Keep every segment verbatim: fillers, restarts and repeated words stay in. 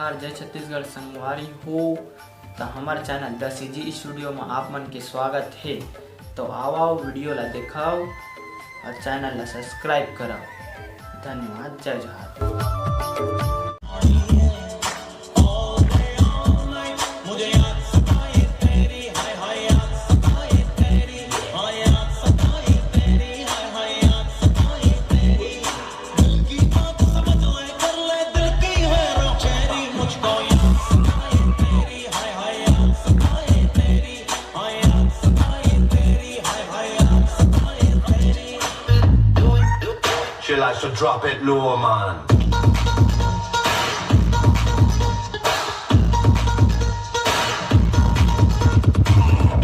नमस्कार, जय छत्तीसगढ़ संगवारी हो। त हमर चैनल द सीजी स्टूडियो म आप मन के स्वागत हे। तो आवव, वीडियो ला देखव और चैनल ला सब्सक्राइब करव। धन्यवाद, जय जोहार। She likes to drop it low, man.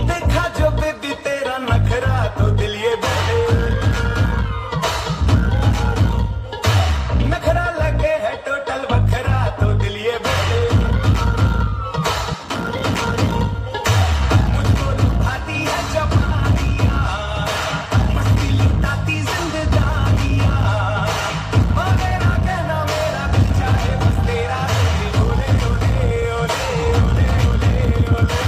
देखा जो बेबी तेरा नखरा तो दिल ये बोले, नखरा लगे है टोटल बखरा तो दिल ये बोले। मुझको लुभाती है जवानियाँ, मस्ती लुटाती जिंदगानियाँ। और मेरा कहना, मेरा दिल चाहे बस तेरा रहे। ओले, ओले, ओले, ओले, ओले, ओले।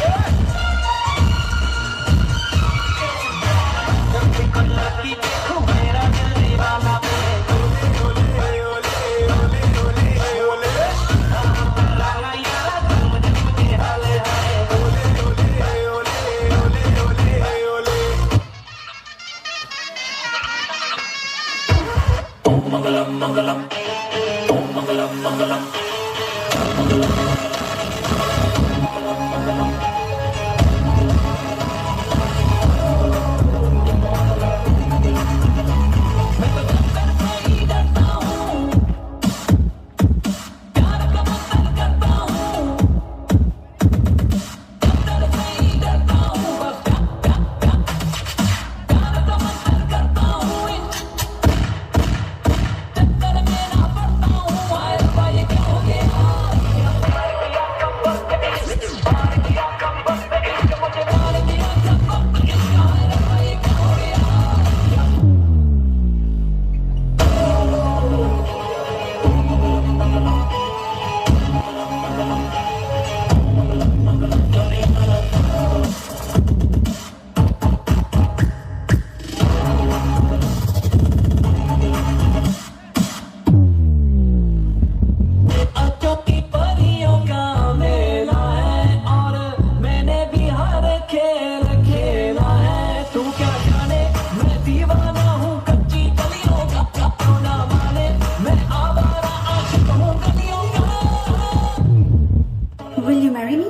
Will you marry me?